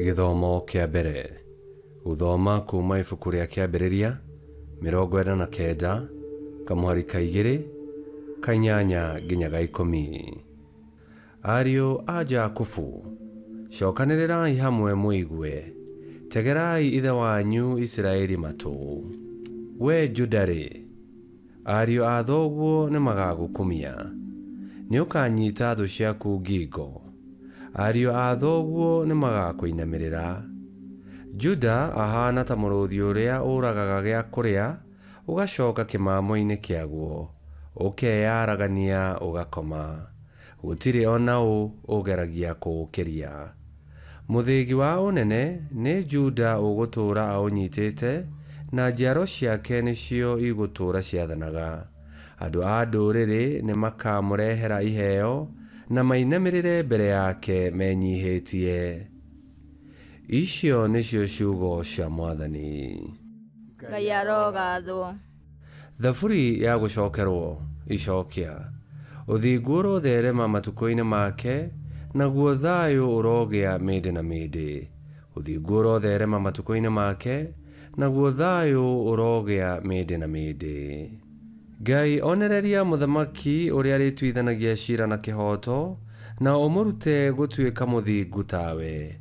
Gĩthomo kĩa mbere. Gũthoma kuuma ibuku rĩa Kĩambĩrĩria 49, kamũhari ka igĩrĩ, ka inyanya nginya ga ikũmi. Ariũ a Jakubu, cokanĩrĩrai hamwe mũigue, tegerai ithe wanyu Isiraeli matũ. Wee Juda-rĩ, Ariũ a thoguo nĩmagagũkumia, nĩũkanyiita thũ ciaku ngingo, ariũ a thoguo nĩmagakũinamĩrĩra. Juda ahaana ta mũrũũthi ũrĩa ũragaga gĩa kũrĩa ũgacooka kĩmamo-inĩ kĩaguo, ũkeyaragania ũgakoma, gũtirĩ o na ũ ũgeragia kũũkĩria. Mũthĩgi wa ũnene nĩ Juda ũgũtũũra aũnyitĩte, na njiaro ciake nĩcio igũtũũra ciathanaga. Andũ a ndũrĩrĩ nĩmakamũrehera iheo, na mainamĩrĩre mbere yake menyihĩtie. Icio nĩcio ciugo cia Mwathani. Ngai arogathwo. Thaburi ya gũcokerwo, Icokia. Ũthingu ũrotherema matukũ-inĩ make, naguo thayũ ũrogĩa mĩndĩ na mĩndĩ. Ũthingu ũrotherema matukũ-inĩ make, naguo thayũ ũrogĩa mĩndĩ na mĩndĩ. Ngai, onereria mũthamaki ũrĩa arĩtuithanagia ciira na kĩhooto, na ũmũrute gũtuĩka mũthingu tawe.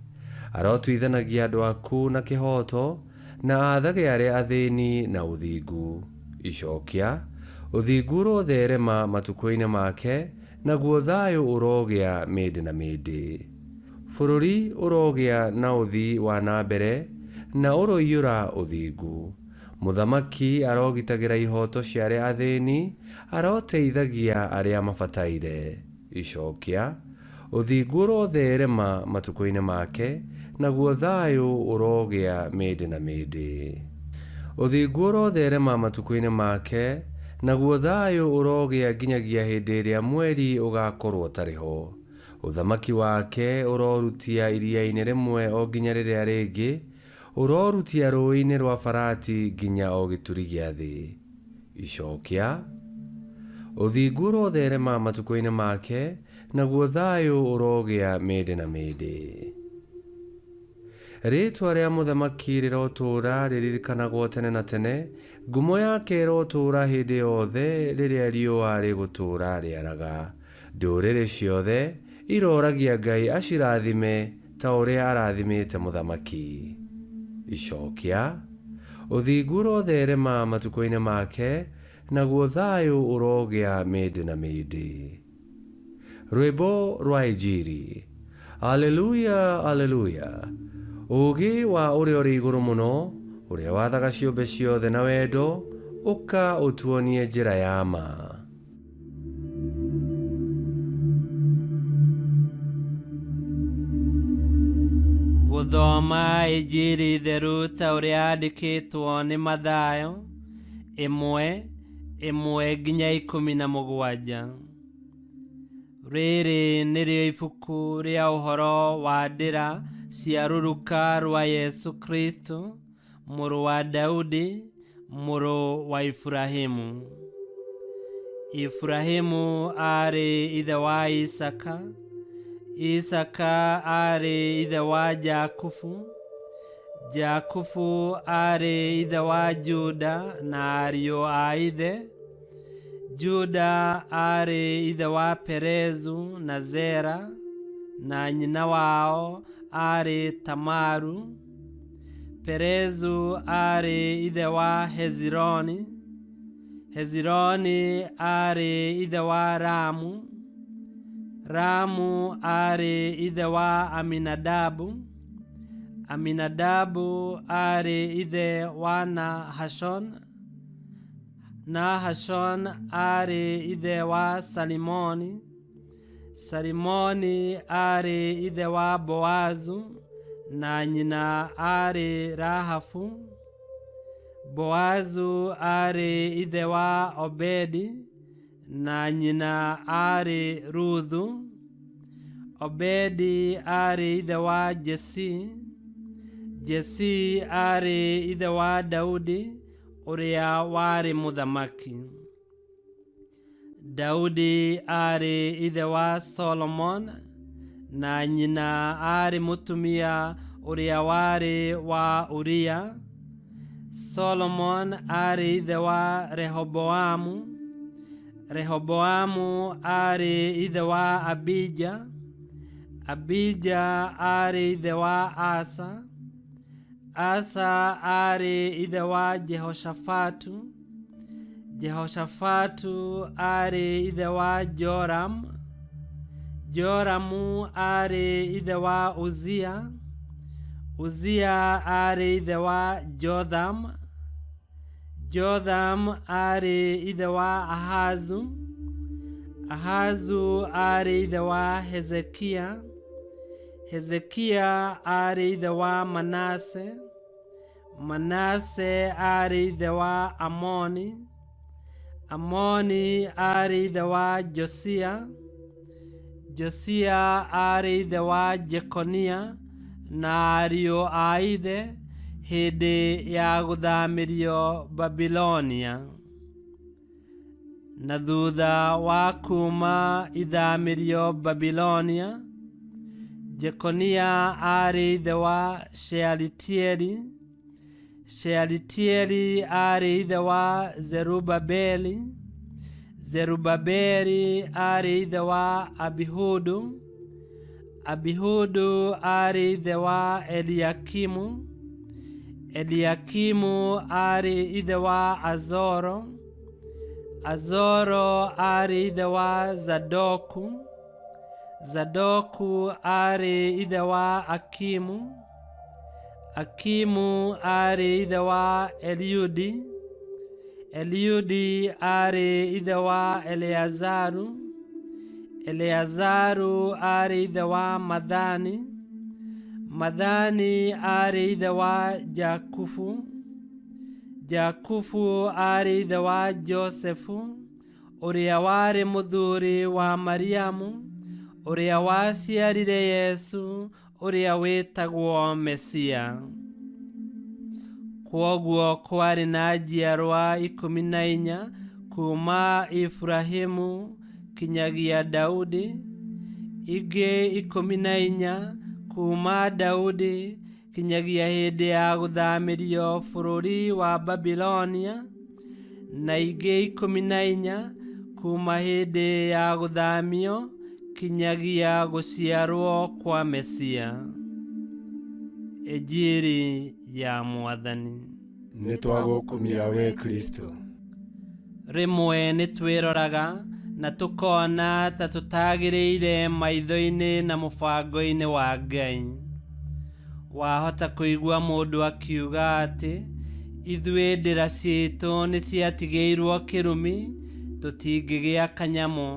Arotuithanagia andũ aku na kĩhooto, Na aathage arĩa athĩni na ũthingu. Icokia, Ũthingu ũrotherema matukũ-inĩ make, naguo thayũ ũrogĩa mĩndĩ na mĩndĩ. Bũrũri ũrogĩa na ũthii wa na mbere, na ũroiyũra ũthingu. Mũthamaki arogitagĩra ihooto cia arĩa athĩni, aroteithagia arĩa mabataire. Icokia, Ũthingu ũrotheerema matukũ-inĩ make, naguo thayũ ũrogĩa mĩndĩ na mĩndĩ. Ũthingu ũrotheerema matukũ-inĩ make, naguo thayũ ũrogĩa nginyagia hĩndĩ ĩrĩa mweri ũgaakorũo ũtarĩ ho. Ũthamaki wake ũrorutia iria-inĩ rĩmwe o nginya rĩrĩa rĩngĩ, ũrorutia rũũĩ-inĩ rwa Farati nginya o gĩturi gĩa thĩ. Icokia, Ũthingu ũrotherema matukũ-inĩ make, naguo thayũ ũrogĩa mĩndĩ na mĩndĩ. Rĩĩtwa rĩa mũthamaki rĩrotũũra rĩririkanagwo tene na tene, ngumo yake ĩrotũũra hĩndĩ yothe rĩrĩa riũa rĩgũtũũra rĩaraga. Ndũrĩrĩ ciothe iroragia Ngai acirathime ta ũrĩa arathimĩte mũthamaki. Icokia, Ũthingu ũrotherema matukũ-inĩ make, naguo thayũ ũrogĩa mĩndĩ na mĩndĩ. Rwĩmbo rwa Injiri. Aleluya, Aleluya! Ũũgĩ wa Ũrĩa ũrĩ Igũrũ Mũno, ũrĩa wathaga ciũmbe ciothe na wendo, ũka ũtuonie njĩra ya ma. Gũthoma Injiri theru ta ũrĩa yandĩkĩtwo nĩ Mathayo 1:1-17. Rĩrĩ nĩrĩo ibuku rĩa ũhoro wa ndĩra cia rũruka rwa Yesu Kristo, mũrũ wa Daudi, mũrũ wa Iburahimu. Iburahimu aarĩ ithe wa Isaaka, Isaaka aarĩ ithe wa Jakubu, Jakubu aarĩ ithe wa Juda na ariũ a ithe, Juda aarĩ ithe wa Perezu na Zera, na nyina wao aarĩ Tamaru. Perezu aarĩ ithe wa Hezironi, Hezironi aarĩ ithe wa Ramu, Ramu aarĩ ithe wa Aminadabu, Aminadabu aarĩ ithe wa Nahashon, Nahashon aarĩ ithe wa Salimoni, Salimoni aarĩ ithe wa Boazu, na nyina aarĩ Rahabu. Boazu aarĩ ithe wa Obedi, na nyina aarĩ Ruthu. Obedi aarĩ ithe wa Jesii. Jesii aarĩ ithe wa Daudi, ũrĩa warĩ mũthamaki. Daudi aarĩ ithe wa Solomon, na nyina aarĩ mũtumia Ũrĩa warĩ wa Uria. Solomon aarĩ ithe wa Rehoboamu. Rehoboamu aarĩ ithe wa Abija. Abija aarĩ ithe wa Asa. Asa aarĩ ithe wa Jehoshafatu. Jehoshafatu aarĩ ithe wa Joram. Joramu aarĩ ithe wa Uzia. Uzia aarĩ ithe wa Jotham. Jotham aarĩ ithe wa Ahazu. Ahazu aarĩ ithe wa Hezekia. Hezekia aarĩ ithe wa Manase. Manase aarĩ ithe wa Amoni. Amoni aarĩ ithe wa Josia. Josia aarĩ ithe wa Jekonia na ariũ a ithe hĩndĩ ya gũthamĩrio Babilonia. Na thutha wa kuuma ithamĩrio Babilonia, Jekonia aarĩ ithe wa Shealitieli. Shealitieli aarĩ ithe wa Zerubabeli. Zerubabeli aarĩ ithe wa Abihudu. Abihudu aarĩ ithe wa Eliakimu. Eliakimu aarĩ ithe wa Azoro. Azoro aarĩ ithe wa Zadoku. Zadoku aarĩ ithe wa Akimu. Akimu aarĩ ithe wa Eliudi. Eliudi aarĩ ithe wa Eleazaru. Eleazaru aarĩ ithe wa Mathani. Mathani aarĩ ithe wa Jakubu. Jakubu aarĩ ithe wa Josefu, ũrĩa warĩ mũthuri wa Mariamu, ũrĩa waciarire Yesu, ũrĩa wĩtagwo Mesia. Kwoguo kwarĩ na njiarwa 14 kuuma Ibrahimu kinyagia Daudi, ingĩ 14 kuuma Daudi kinyagia hĩndĩ ya gũthamĩrio bũrũri wa Babilonia, na ingĩ 14 kuuma hĩndĩ ya gũthamio kinyagia gũciarwo kwa Mesia. Injiri ya Mwathani. Nĩ twagũkumia we Kristo. Rĩmwe nĩ twĩroraga na tũkona ta tũtagĩrĩire maitho-inĩ na mũbango-inĩ wa Ngai. Wahota kũigua mũndũ akiuga atĩ ithuĩ ndĩra ciitũ nĩ ciatigĩirwo kĩrumi, tũtingĩgĩa kanyamũ,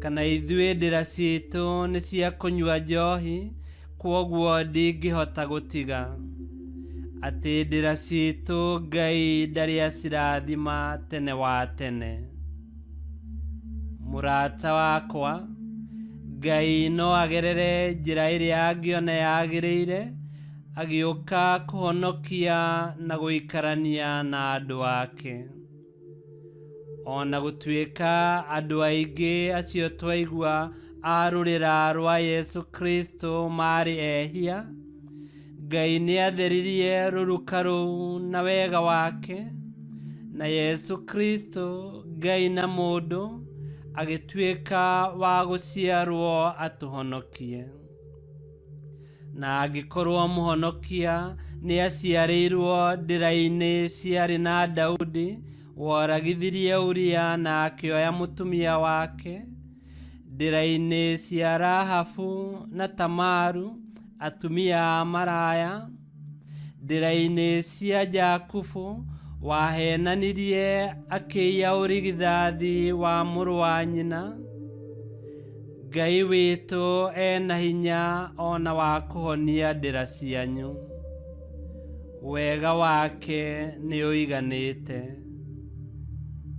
kana ithuĩ ndĩra ciitũ nĩ cia kũnyua njohi, kwoguo ndingĩhota gũtiga. Atĩ ndĩra ciitũ Ngai ndarĩ acirathima tene wa tene. Mũrata wakwa, Ngai no agerere njĩra ĩrĩa angĩona yagĩrĩire agĩũka kũhonokia na gũikarania na andũ ake. Ona gũtuĩka andũ aingĩ acio twaigua a rũrĩra rwa Yesu Kristo maarĩ ehia, Ngai nĩatheririe rũruka rũu na wega wake, na Yesu Kristo Ngai na mũndũ agĩtuĩka wa gũciarwo atũhonokie. Na angĩkorwo mũhonokia nĩaciarĩirwo ndĩra-inĩ ciarĩ na Daudi, woragithirie Uria na akĩoya mũtumia wake, ndĩra-inĩ cia Rahabu na Tamaru, atumia a maraya, ndĩra-inĩ cia Jakubu, wahenanirie akĩiya ũrigithathi wa mũrũ wa nyina. Ngai witũ ena hinya ona wa kũhonia ndĩra cianyu. Wega wake nĩ ũiganĩte.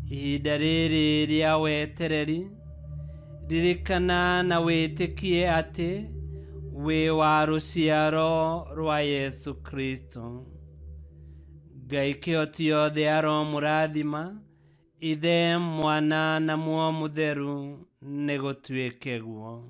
Ihinda rĩrĩ rĩa wetereri, ririkana na wĩtĩkie atĩ wĩ wa rũciaro rwa Yesu Kristo. Ngai kĩhoti yothe aromũrathima, Ithe, Mwana na Muoyo Mũtheru, nĩ gũtuĩke guo.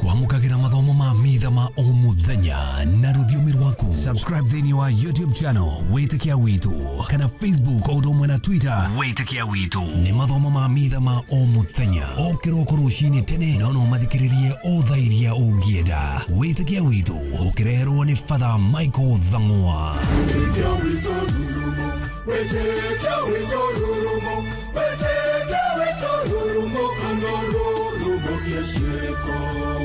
Kwamũkagĩra mathomo ma mitha ma o mũthenya na rũthiomi rwaku. Subscribe thĩinĩ wa YouTube channel Wĩtĩkia Witũ kana Facebook o ũndũ ũmwe na Twitter Wĩtĩkia Witũ. Nĩ mathomo ma mitha ma o mũthenya o kĩroko rũcinĩ tene, no no mathikĩrĩrie o thaa iria ũngĩenda. Wĩtĩkia Witũ ũkĩreherwo nĩ Father Michael Thang'wa. Wĩtĩkia witũ rurumo, wĩtĩkia witũ rurumo, kana rurumo kĩciĩko.